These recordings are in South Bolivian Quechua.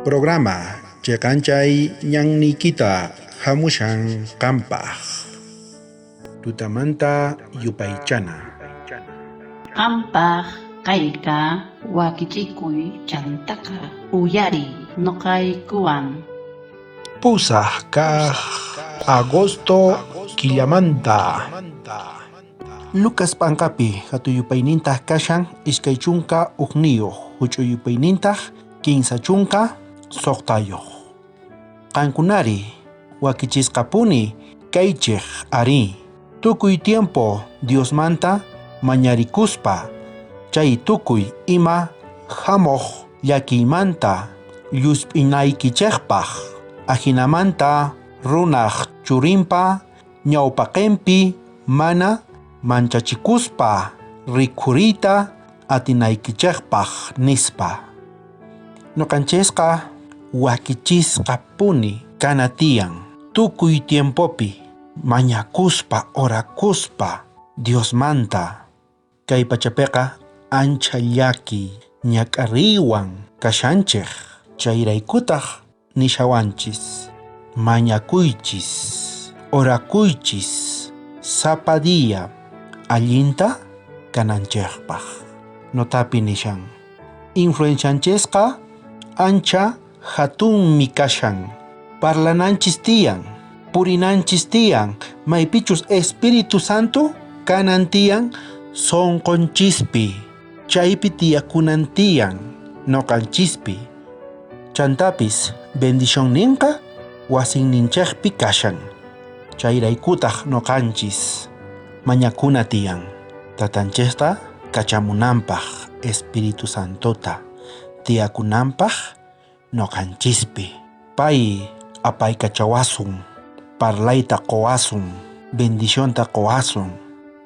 Programa cheqanchay ñanniykita hamushan qampaq. Tutamanta yupaychana. Qampaq kayka wakichikuy chantaqa uyariy noqaykuwan. 8 kaq agosto killamanta. Lucas p'anqapi hatuyupaynintaq kashan 21, huch'uyupaynintaq 36. Qankunari wakichisqapuni kaychej ari, tukuy tiempo Diosmanta mañarikuspa, chay tukuy ima hamuq llakiymanta llusp'inaykichejpaq, ajinamanta runaj churinpa ñawpaqenpi mana manchachikuspa rikhuriyta atinaykichejpaq nispa. Noqanchisqa wakichisqapuni kana tiyan tukuy tiempopi mañakuspa orakuspa Diosmanta. Kay pachapiqa ancha llakiy ñak'ariywan kashanchej, chayraykutaq nishawanchis mañakuychis, orakuychis sapa día allinta kananchejpaq. Notapi nishan influencianchisqa ancha hatunmi kashan, parlananchis tiyan, purinanchis tiyan, maypichus Espíritu Santo kanan tiyan sonqonchispi, chaypi tiyakunan tiyan noqanchispi. Chantapis bendicionninqa wasinninchejpi kashan, chayraykutaq noqanchis mañakuna tiyan tatanchista kachamunanpaq Espíritu Santota tiyakunanpaq noqanchispi. Pay apaykachawasun, parlayta qowasun, bendicionta qowasun,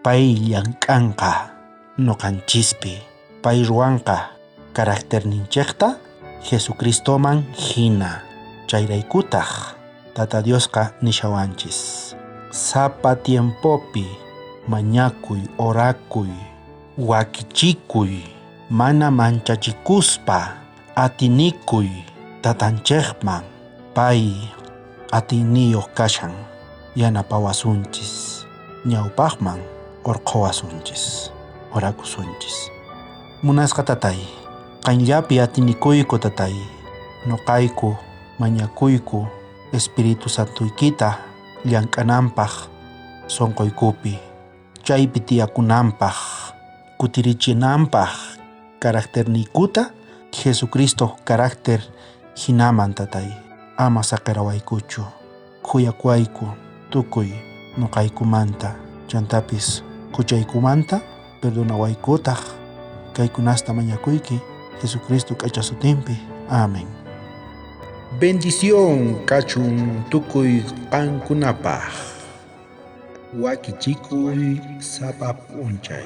pay llank'anqa noqanchispi, pay ruwanqa carácterninchejta Jesucristoman hina. Chayraykutaq Tata Diosqa nishawanchis sapa tiempopi mañakuy, orakuy, wakichikuy, mana manchachikuspa atinikuy tatanchejman, pay atiyniyuq kashan yanapawasunchis, ñawpaqman urqhuwasunchis, orakusunchis. Munasqa tatay, qanllapi atinikuyku tatay, noqayku mañakuyku Espíritu Santoykita llank'ananpaq sonqoykupi, chaypi tiyakunanpaq, kutirichinanpaq carácterniykuta Jesucristo carácter hinaman tatay, ama saqirawaykuchu, khuyakuwayku tukuy noqaykumanta, chantapis huchaykumanta perdonawaykutaq. Kaykunasta mañakuyki Jesucristo k'acha sutinpi. Amén. Bendición kachun tukuy qankunapaq. Wakichikuy sapa p'unchay.